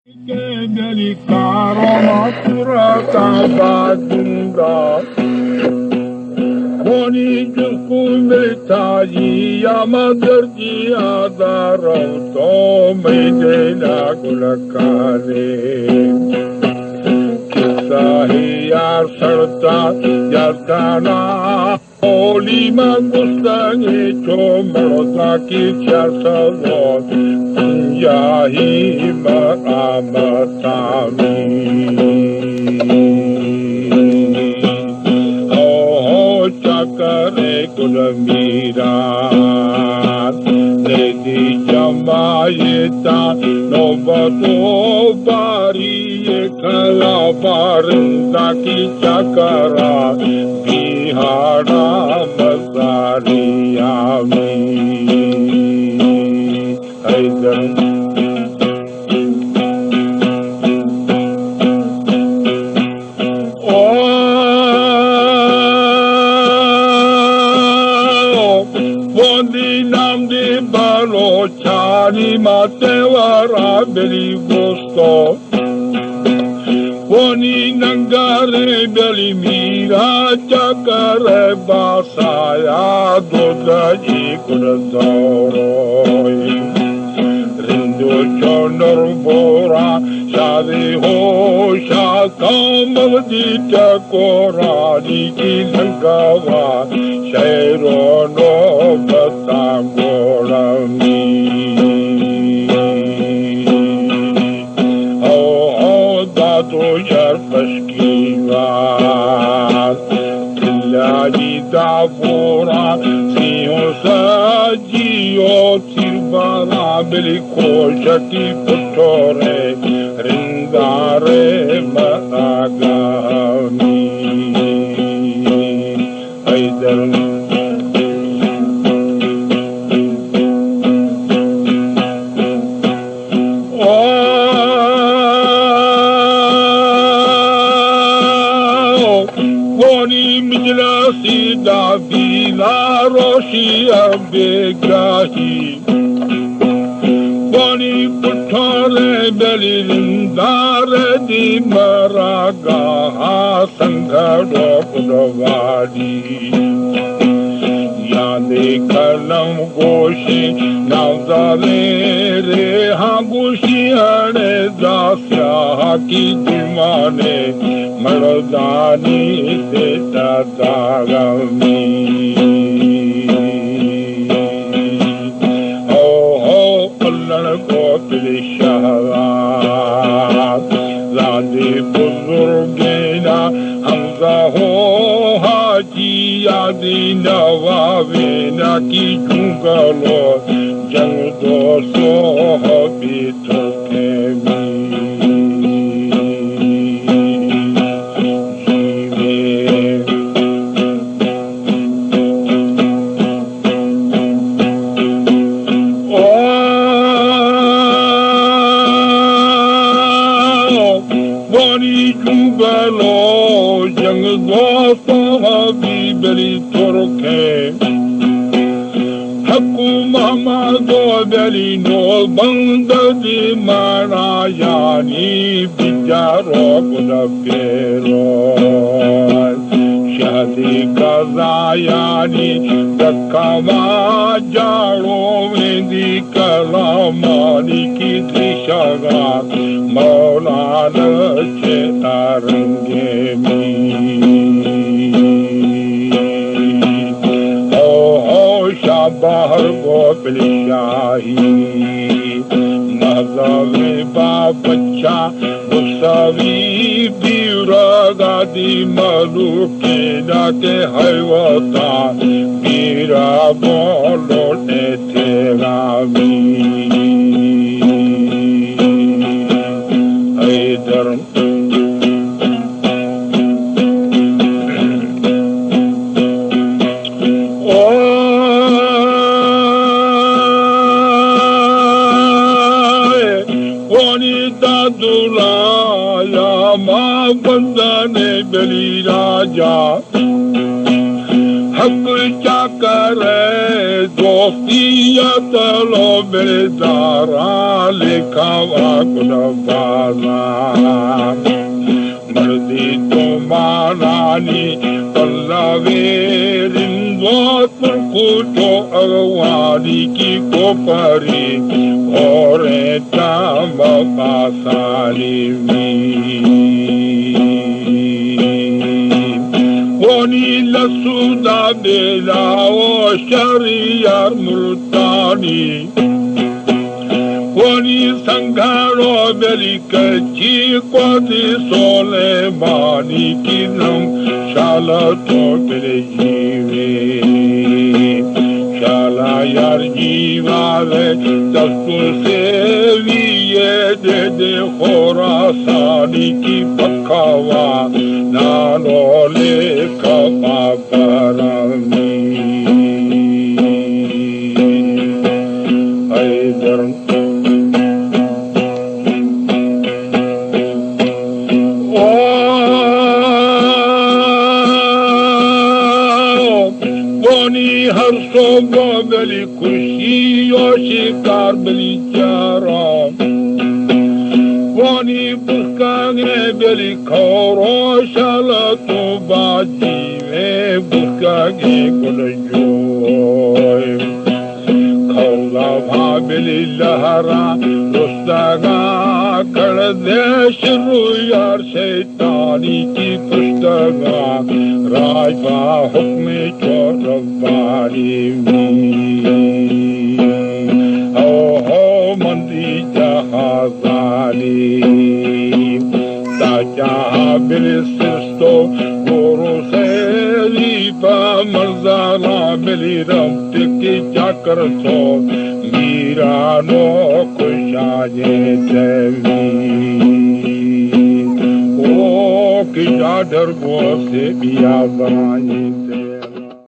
کہ دلی کارا ما پورا تا بادندا۔ بونی جسکو ملتا جی یا ما دردی آدارو تو می دینا گلکانے۔ قصہ یار سڑتا یار دانا۔ اولی من گستگی چو مرداکی چہ سزا، جاہی مرامتامی۔ او ہو چکر کل میرا، ندی جماعتا نوبت و باری۔ کلا بارندہ کی چکرا، بیہاڑا مزاری آمی۔ حیدر۔ او، وندی نام دی بلوچانی ماتے ورا بلی گوستو۔ ونی ننگارے بلی میرا چکر باسایا دو دجی کل دوروی۔ رندو چونر بورا شادی ہوشا کامل دی ٹکورانی کی لنگاوا شیرونو بتانگوڑمی۔ او، او، دادو یار پشکیوان، تلائی دابورا، سیو سجیو، تیر بارا، بلی کوشکی پٹورے، رندارے مراگامی۔ حیدر۔ او، گونی مجلسی دا بینا روشی بیگاہی۔ گونی پٹھارے بلی رندار دی مراگاہا سنگھڑو کلواری۔ یادی قلم گوشی نازالے رے ہاں گوشی اڑے دا سیاہ کی دیوانے مردانی دیتا داغمی۔ او ہو کلن کو پل شہرا زادی بزرگینا حمزہ ہو حاجی یادی نوابینا کی جنگلو جنگ دوستو ہو بیت وانی جنگلو جنگ دوستو ہبی بلی ترکے۔ حق محمد و بلی نو بند دی مانا یعنی بیچارو گل پیرو۔ شادی قضا یعنی دکما جاڑو ویندی کلامانی کی دشگا مولانا چہ ترنگے می۔ او ہو شاہ بہر گو پل شاہی، مذہب با بچہ مساوی بیرگا دی ملوکینا کہ حیوتا بیرا بولو تیرا می۔ حیدر۔ او، وانی دادولا یا ما بندن بلی راجا۔ چاکر دوستی ءَ تلو بلدارا، لیکھا وا گل بازا۔ مردی تو مانانی پلوے رندوت پر کوچو اغوانی کی کو پری اور تام پاسانی می۔ ونی لسودا بیلا و شریار ملتانی۔ ونی سنگھاڑو بلی کچی کوتی سلیمانی کی نم شالا تو بلی جیوے۔ شالا یار جیوا وے دستو سیوی دے دے خوراسانی کی پکاوا نانو لے کپا پرمی۔ حیدر او، بونی ہر سو بلی خوشی و شکار بلی چارا۔ بونی بسکاگے بلی کورو شالا تو باجی وے بسکاگے کل جوئے۔ کھولا بھا بلی لہرا رستگا کڑ دیش رو یار شیطانی کی کشتگا راج با حکم چور ربانی می۔ او ہو مندی جہازانی تا چاہا بلی سستو گورو سیری پا مرزانا بلی رب ٹکی چاکر سو میرانو کشانے تیمی۔ او کشا ڈر گو سے بیا برائیں تیمی۔